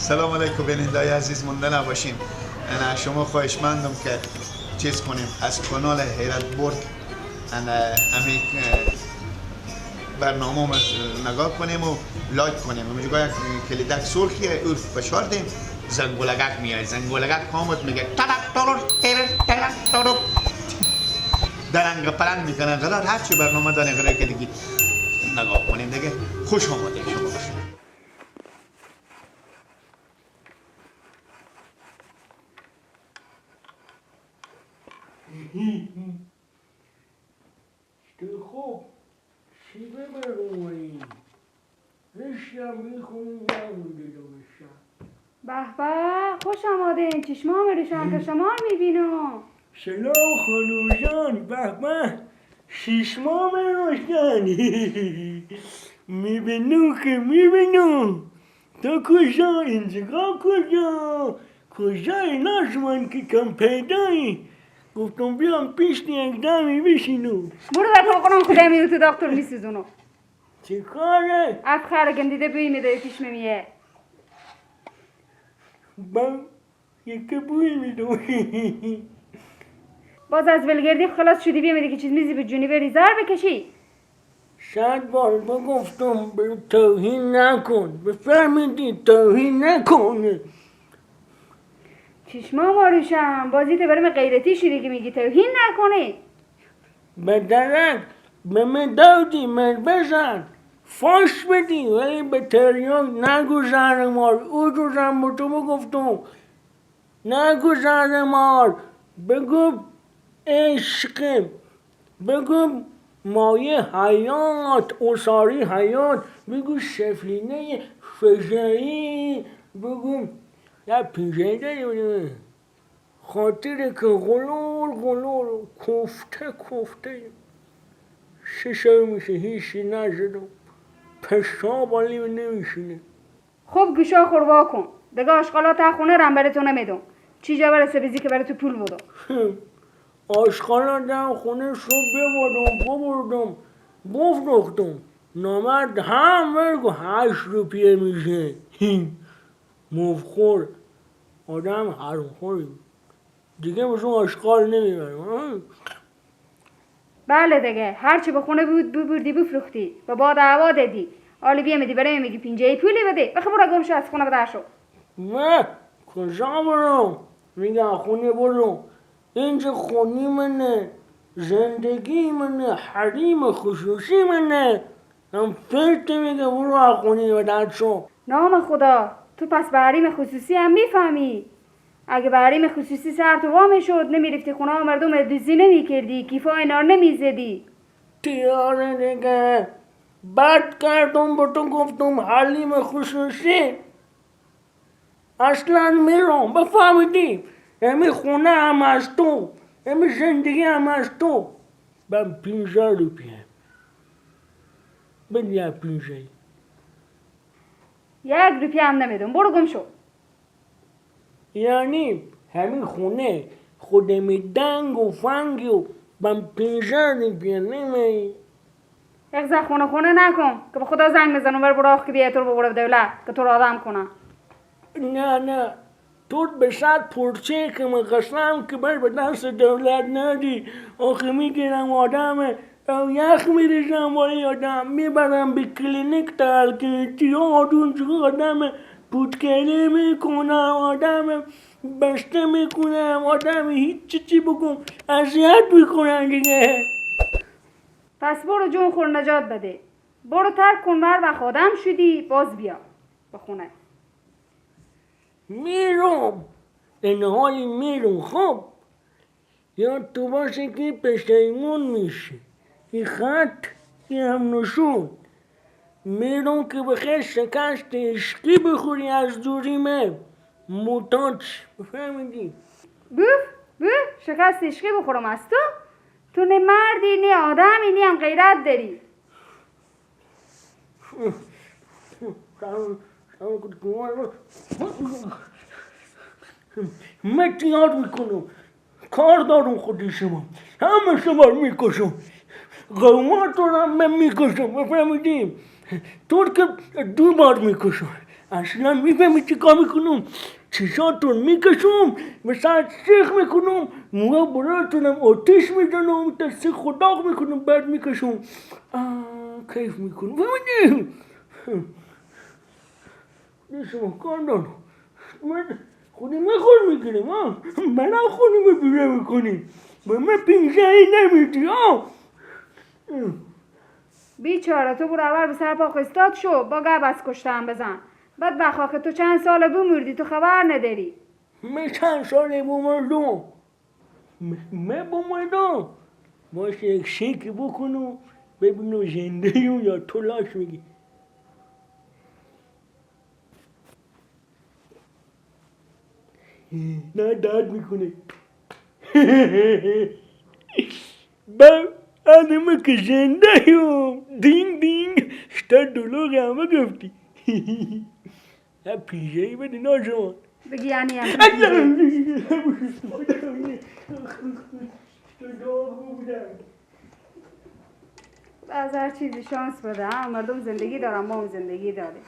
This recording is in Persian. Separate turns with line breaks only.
سلام علیکم بینندای عزیز، مونده نباشین. انا شما خواهشمندم که چیز کنیم از کانال حیرت برد امی برنامه نگاه کنیم و لایک کنیم. اونجا یک کلیدک سرخیه، او فشار دیم زنگولگک میاد، زنگولگک کامت میگه تلک تارو تر تلک تارو درنگ پلنگ میکنن. قرار هرچی برنامه داریم قرار که دیگه نگاه کنیم دیگه. خوش آمدید شما باشید.
خب چی ببرم؟ رشتم میخونیم نمونده دوشم.
به به، خوش آمدین. چشمام روشن که شما میبینم.
سلام خانم جان. به به، چشمام روشن میبینم که میبینم. تو کجا؟ اینجا کجا؟ کجا اینا من که کم پیدایی؟ گفتم بیام پیش یک دمی بشینم.
برو در قرآن خدا میرو تو دکتر میسوزونو.
چه کاره؟
اف خره گندیده بوی میده پیش میه.
من یکی بوی میدم.
باز از ولگردی خلاص شدی بیامدی که چیز میزی به جونی بری زر بکشی.
100 بار بگفتم به توهین نکن، بفهمیدی توهین نکن.
چشما ماروشم بازی تو برام غیرتی شدی که میگی توهین نکنی.
به درک به من دادی من بزن فاش بدی، ولی به تریاک نگو زهر مار. او روزم به تو بگفتم نگو زهر مار، بگو عشق، بگو مایه حیات، اصاری حیات، بگو سفینه فضایی، بگو یا پیجه داریم خاطر که غلول غلول کوفته کوفته شش میشه هیچی نشدم پشا بالی نمیشینه.
خب گوشا خوروا کن دیگه، آشغالا تا خونه رم برای تو نمیدم. چی جا برسه بیزی که برای تو پول بودم.
آشغالا دم خونه صبح ببردم ببردم بفروختم. نامرد هم ورگو 8 روپیه میشه. مفخور آدم حروم خوری دیگه، مثل آشغال نمیبرم.
بله دیگه، هرچی به خونه بود ببردی بفروختی و با دعوا دادی. حالا بیامدی برای میگی پینجه پولی بده. بخ برو گم شو از خونه بدر شو.
نه کجا برم؟ میگه خونه برو، اینجا خونی منه، زندگی منه، حریم خصوصی منه. هم فرت میگه برو از خونه بدر شو.
نام خدا تو پس به حریم خصوصی هم میفهمی. اگه به حریم خصوصی سر تو وا میشد نمیرفتی خونه ها مردم دوزی نمیکردی، کیفا اینا رو نمیزدی.
تیاره دیگه بد کردم به تو گفتم حریم خصوصی. اصلا میرم بفهمیدی، امی خونه هم از تو، امی زندگی هم از تو. من 50 روپیه بده، 50
1 روپیه هم نمیدم. برو گم شو.
یعنی همین خونه خودمی دنگ و فنگ و من 50 روپیه نمی.
اغزا خونه خونه نکن که به خدا زنگ بزنم بر براخ که بیای تو رو ببره به دولت که تو رو آدم کنم.
نه نه تو به سر پرچه که من قسم که بر به دست دولت ندی. آخه میگیرم آدم یخ میریزم ولی آدم میبرم به کلینیک تلکیتی آدون چه آدم پوتکلی میکنم، آدم بسته میکنم، آدم هیچ چی بگم اذیت میکنم دیگه.
پس برو جون خور نجات بده، برو ترک کن، بر وقت آدم شدی باز بیا به خونه.
میرم این حالی میرم. خب یا تو باشه که پشیمون میشه این خط این هم نشون. میرم که بخیر شکست عشقی بخوری از دوریمه موتات بفهمیدی.
بوف بوف شکست عشقی بخورم از تو؟ تو نه مردی نه آدمی نه هم غیرت داری.
من تیار میکنم، کار دارم خودی شما، همه شما رو میکشم، قومات رو هم من میکشم بفهمیدیم. تو که 2 بار میکشم، اصلا میفهمی چی کار میکنم؟ چشاتون میکشم، به سر سیخ میکنم، موها براتونم آتیش میزنم، تا سیخ خداغ میکنم، بعد میکشم. کیف میکنم. فهمیدی؟ شما کار دارم. من خودی من خود میگیریم ها، من خودی بیره میکنیم، به من پینزه نمیدی ها.
بیچاره تو برو اول به سر پا استاد شو، با گب از کشتن بزن. بعد بخاک تو چند ساله بمردی، تو خبر نداری.
من چند ساله بمردم؟ من بمردم؟ باشه یک شیکی بکنم ببینم زنده یا تو لاش میگی. نه درد میکنه. با آدمه که زنده ایم. دینگ دینگ شتا دلوغ همه گفتی. یه پیژه بده ناجوان.
بگی یعنی هم از هر چیزی شانس بده. مردم زندگی دارن، ما هم زندگی داریم.